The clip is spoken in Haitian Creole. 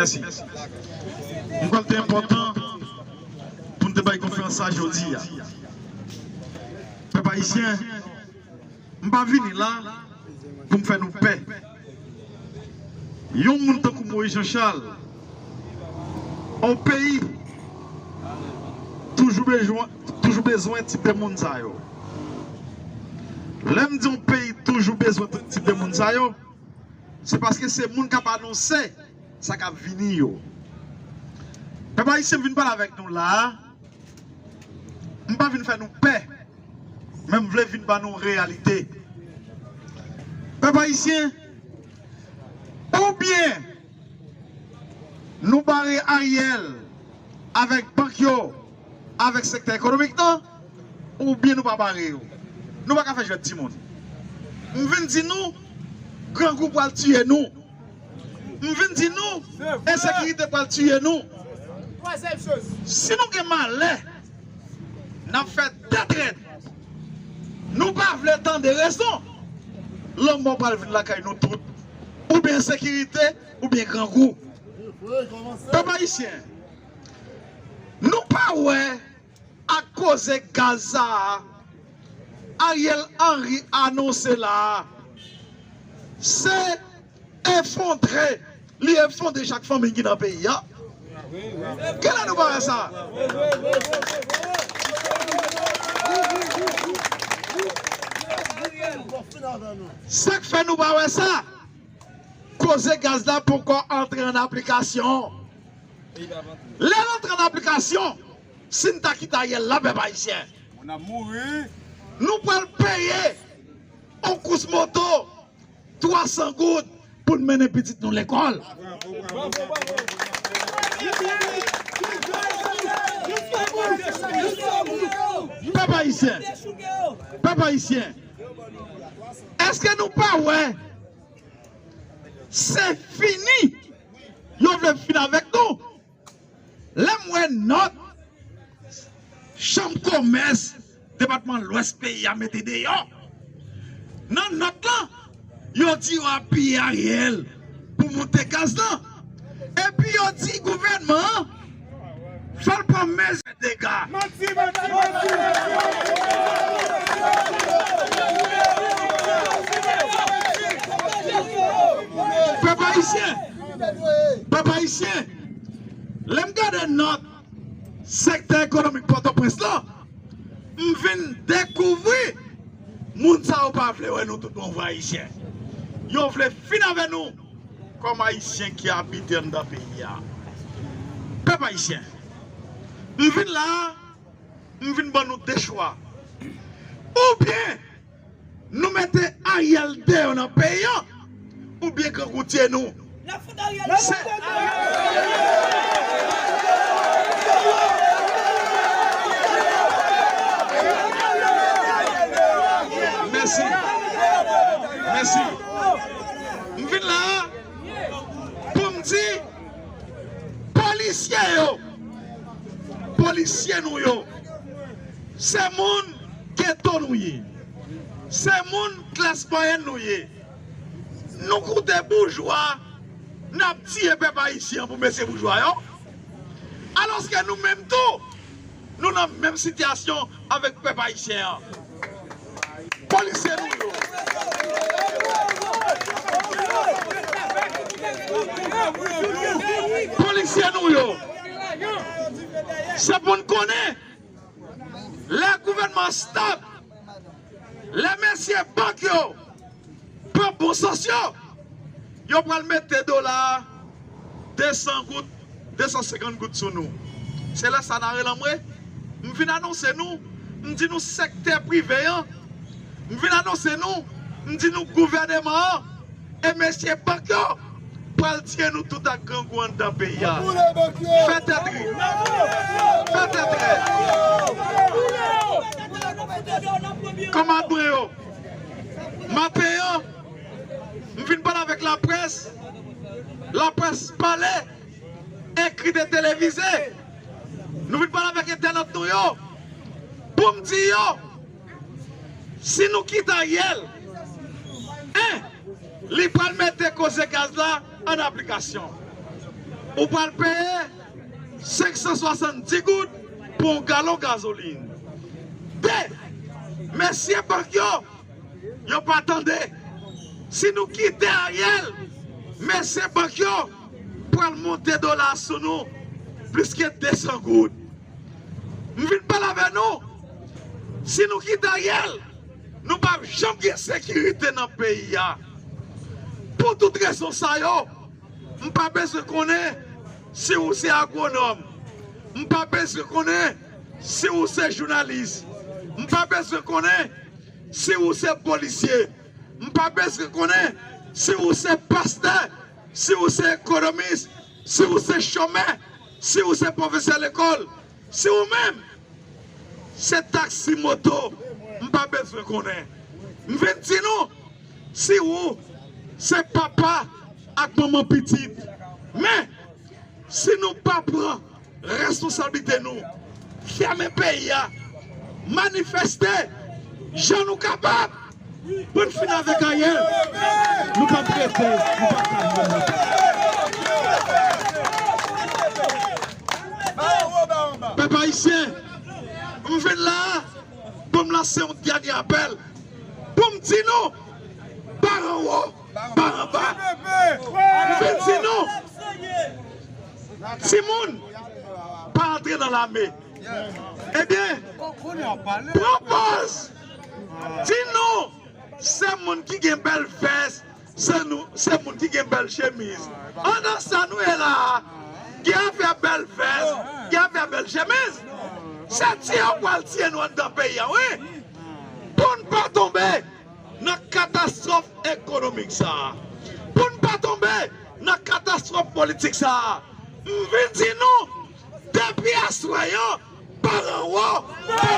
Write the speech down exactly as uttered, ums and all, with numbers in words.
Mèsi. M kwè l te enpòtan pou n te bay konferans sa jodi a. Pèp ayisyen, m pa vini la pou m fè nou pè. Yon moun tankou Moïse Jean Charles, yon peyi toujou bezwen, toujou bezwen tip de moun sa yo. Lè m di yon peyi toujou bezwen tip de moun sa yo, se paske se moun k ap anonse sa k ap vini yo. Pèp ayisyen, m vin pale avèk nou la a, m pa vin fè nou pè, men m vle vin ba nou reyalite. Pèp ayisyen, oubyen nou bare Ariel avèk bank yo, avèk sektè ekonomik nan, oubyen nou pa bare yo. Nou pa ka fè jwèt timoun. M vin di nou, grangou pral tiye nou. M vin di nou, ensekirite pral tiye nou. Si nou gen malè, n ap fè tèt rèd. Nou pa vle tande rezon. Lanmò pral vin lakay nou tout. Oubyen ensekirite, oubyen grangou. Pèp ayisyen, nou pa wè ak koze gaz sa a, Ariel Henry anonse la a, se efondre li efondre chak fanmi ki nan peyi a. Kilè nou pa wè sa? Sa k fè nou pa wè sa? Koze gaz la poko antre an aplikasyon. Lè l antre an aplikasyon, si n ta kite Ariel la, pèp ayisyen, nou pral peye yon kous moto twa san goud pou n mennen pitit nou lekòl. Pèp ayisyen, pèp ayisyen, èske nou pa wè se fini yo vle fin avèk nou? Lè m wè nòt chanm komès depatman Lwès peyi a mete deyò, nan nòt lan, yo di yo apiye Ariel pou monte gaz lan. Epi yo di gouvènman an fò l pran mezi dega. Manti, manti, manti. Pèp ayisyen, pèp ayisyen, lè m gade nòt sektè ekonomik Pòtoprens lan, m vin dekouvri moun sa yo pa vle wè nou tout bon vre ayisyen. Yo vle fin avè nou kòm ayisyen ki abite anndan peyi a. Pèp ayisyen, m vin la a, m vin ban nou de chwa. Oubyen nou mete Ariel deyò nan peyi a, oubyen grangou tiye nou. Se Mèsi. Mèsi. M vin la a pou m di polisye yo, polisye nou yo, se moun geto nou ye. Se moun klas mwayèn nou ye. Nou koute boujwa, n ap tiye pèp ayisyen an pou mesye boujwa yo. Alòske nou menm tou, nou nan menm sitiyasyon avèk pèp ayisyen an. Polisye nou yo. Polisye nou yo. Se pou n konnen, lè gouvènman an stab, lè mesye bank yo pran bon sans yo, yo pral mete dola a de san goud, de san senkant goud sou nou. Se lè sa n a rele anmwe. M vin anonse nou, m di nou sektè prive an, m vin anonse nou, m di nou gouvèneman an, e mesye bank yo pral tiye nou tout ak grangou anndan peyi a. Fè tèt ri. Fè tèt rèd. Kòm admwen yo, maten an, m vin pale avèk laprès. Laprès pale, ekri, e televize. Nou vin pale avèk entènot nou yo pou m di yo, si nou kite Ariel, en, li pral mete koze gaz la an aplikasyon. Ou pral peye senk san swasanndis goud pou yon galon gazolin. De, mesye bank yo, yo pa tande. Si nou kite Ariel, mesye bank yo pral monte dola sou nou plis ke de san goud. M vin pale avè nou. Si nou kite Ariel, nou p ap janm gen sekirite nan peyi a. Pou tout rezon sa yo, m pa bezwen konnen si ou se agwonòm. M pa bezwen konnen si ou se jounalis. M pa bezwen konnen si ou se polisye. M pa bezwen konnen si ou se pastè, si ou se ekonomis, si ou se chomè, si ou se pwofesè lekòl, si ou menm se taksi moto, m pa bezwen konnen. M vin di nou, si ou se papa ak manman pitit, men si nou pa pran responsablite nou, fèmen peyi a, manifeste jan nou kapab pou n fin avèk Ariel. Nou p ap rete, nou p ap ka viv nan peyi. Pèp ayisyen, m vin la a pou m lanse yon dènye apèl, pou m di nou, pa anwo, pa anba. M vin di nou, timoun, pa antre nan lame. Ebyen, pran pòz, di nou, se moun ki gen bèl vès, se nou, se moun ki gen bèl chemiz. Andan sa nou ye la a, gen afè bèl vès, gen afè bèl chemiz. Se tiye w pral tiye nou andan peyi a, wi. Pou n pa tonbe nan katastwòf ekonomik sa a, pou n pa tonbe nan katastwòf politik sa a, m vin di nou, depi aswè an, pa anwo, pa